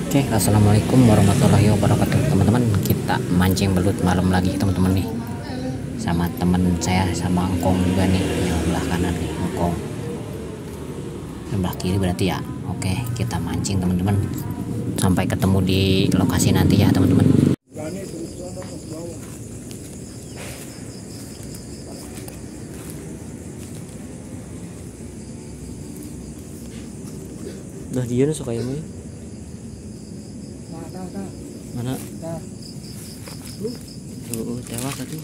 Oke, assalamualaikum warahmatullahi wabarakatuh teman-teman. Kita mancing belut malam lagi teman-teman nih, sama teman saya, sama engkong juga nih yang belah kanan nih, engkong yang belah kiri berarti ya. Oke, kita mancing teman-teman, sampai ketemu di lokasi nanti ya teman-teman. Dah dia nusuk ayamnya. Mana? Tuh, tewak atuh.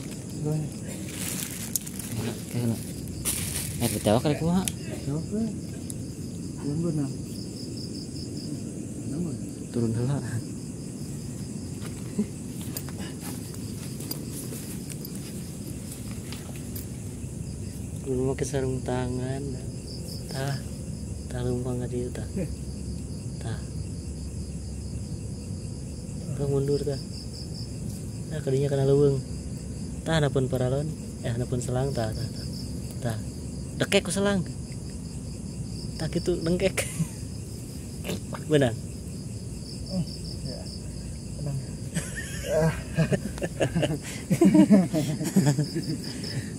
Kayak tewak kali kumaha? Tewak we. Turun beunang. Turun heula. Kudu make sarung tangan. Tah. Tah lumpang ka dieu tah. Tah. Tah mundur tah. Tah kadinya kana leuweung. Tah hanapun paralon, hanapun selang tah tah tah. Tah. Dekek ku selang. Tah kitu dengkek. Beunang. Ya. Benang.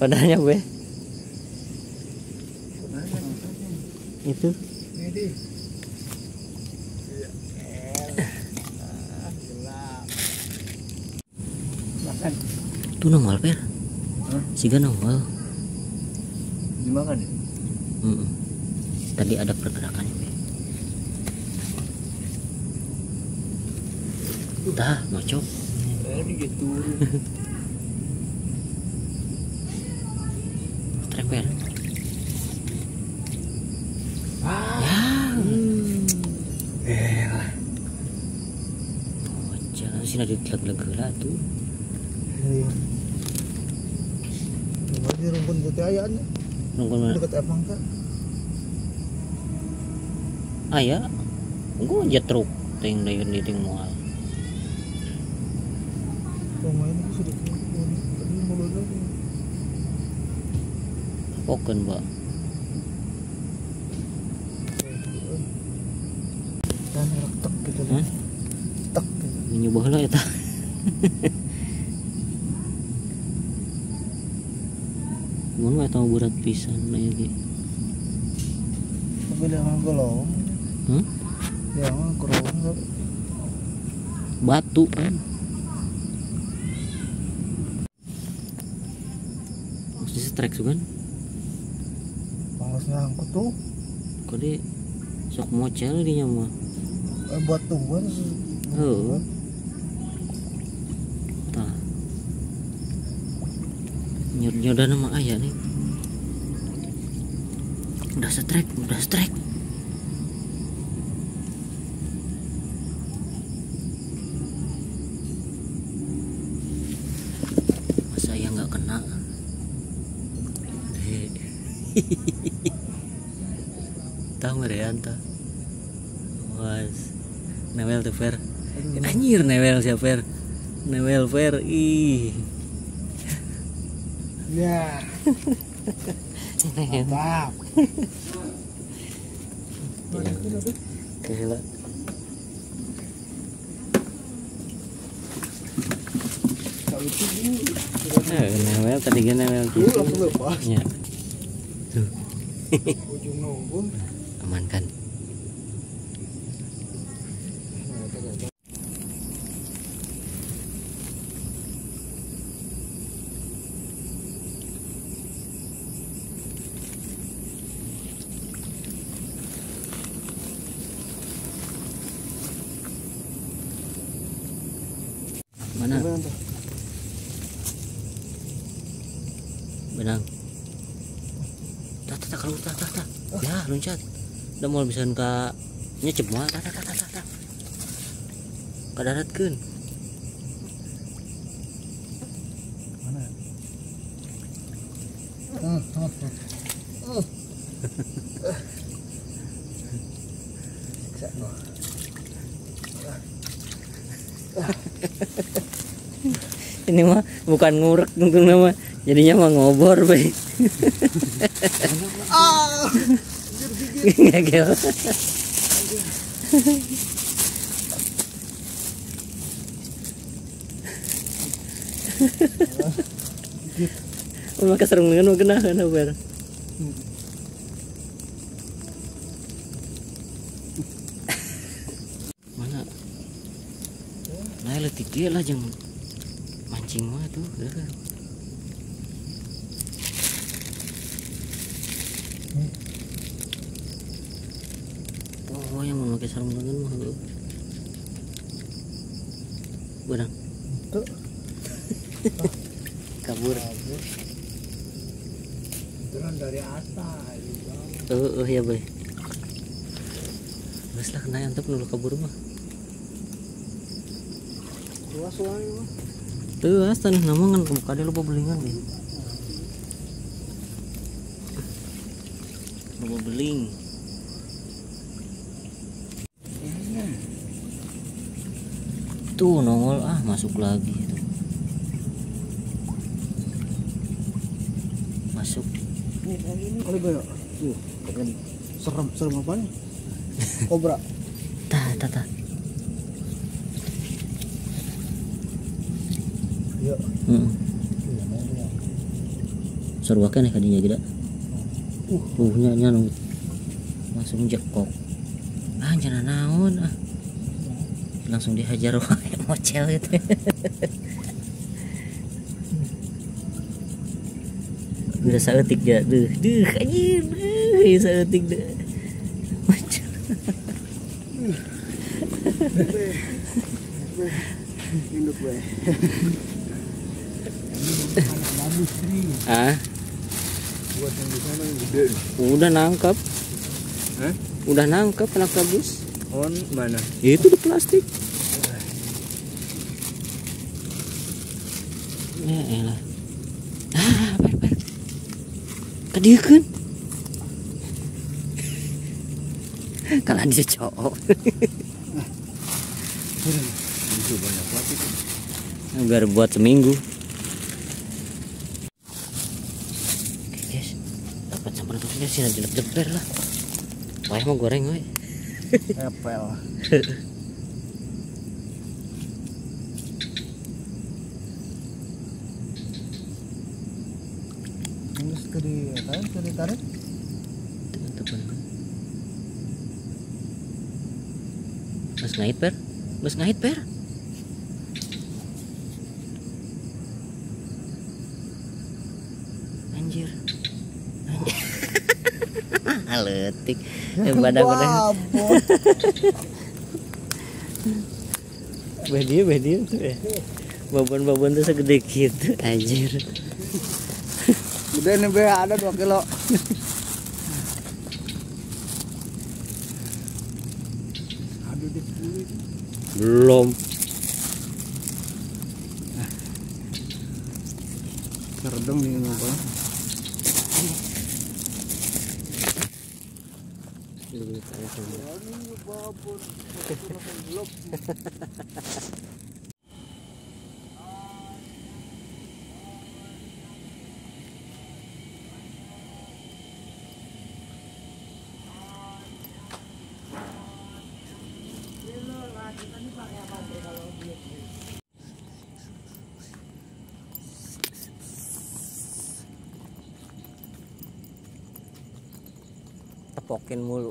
Padahal gue. Itu. Ini. Makan. Tuh nongol, Per. Hah? Siga nongol. Dimakan ya? Tadi ada pergerakannya, Per. Tah, mocok. Ini gitu. Trek, Per. Ya. Elah. Bocah, sini ada leg-leg heula tuh. Iya. Di rumpun putih aya nya. Rumpun mana? Dekat abang kan. Aya. Gua jetruk ting deui di ting moal. Rumah ini sudah tadi mulutnya. Pokeun, Pak. Dan tek gitu. Hah? Tek gitu. Nyoba heula eta. Mun eta berat pisan aya ge. Tapi dia mah golong. Hah? Dia mah golong. Batu kan. Mesti strike sugan. Manggas nyangkut tuh. Kode sok mocel dinya mah. Batuan. Heeh. Tah. Nyur-nyudan sama ayah nih. Udah strike, udah strike. Masa ayah nggak kena? Tahu merian tah. Was. Newel tuh Fer. Anjir newel siapa Fer? Newel Fer. Ih. Ya. Mantap. Gila. Newel tadi kan newel gitu. Langsung lepas. Ya. Tuh. Ujung nunggu. Aman kan? Mana? Benang. Tah tah keluar tah tah tah. Ya, loncat. Udah mau bisa ka nyecep mah tah tah tah tah tah. Kadaratkeun. Mana? Siksa gua. Ini mah bukan ngurek tentu nama, jadinya mah ngobor, be. Ah, ngegel. Mun make sarung lengan mah geunaheun habar. Mana? Nah, leutik ge lah jeung mancing mah tuh. Oh, yang mau pakai sarung lengan mah heueuh. Benang. Tuh. Kabur. Itu kan dari atas. Heeh ya, Boy. Geus lah kena antep nu kabur mah. Luas wae mah. Luas tanah nama ngan buka deui loba belingan deui. Loba beling. Tuh nongol ah masuk lagi tuh. Masuk. Ini kali bayo. Keren. Serem, serem apa nih? Kobra. Tah, tah, tah. Iya. Heeh. Sarua keneh kadinya geda. Nya nya langsung jekok. Ah, jangan naon ah. Langsung dihajar wae mocel gitu. Udah saeutik ya. Duh, duh anjir. Duh, saeutik deh. Mocel. Induk we. Ah. Buat yang di sana yang gede. Udah nangkep. Hah? Udah nangkep anak gabus. On mana? Itu di plastik. Ya elah. Ah, ber ber. Kadieukeun. Kalah dia cowok. Itu banyak banget itu. Biar buat seminggu. Oke guys, dapat samperan tuh sih jelek-jeber lah. Wah mau goreng we. Epel. Terus ke di ke ditarik. Teman-teman. Mas ngait per, mas ngait per. Anjir. Anjir. Letik. Badan-badan. Beh dia tuh ya. Babon-babon tuh segede gitu anjir. Gede nih be, ada 2 kilo. Aduh di 10 itu. Belum. Serdeng nih ngobrol. Tepokin mulu.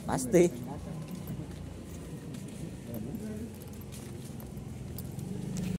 Pasti.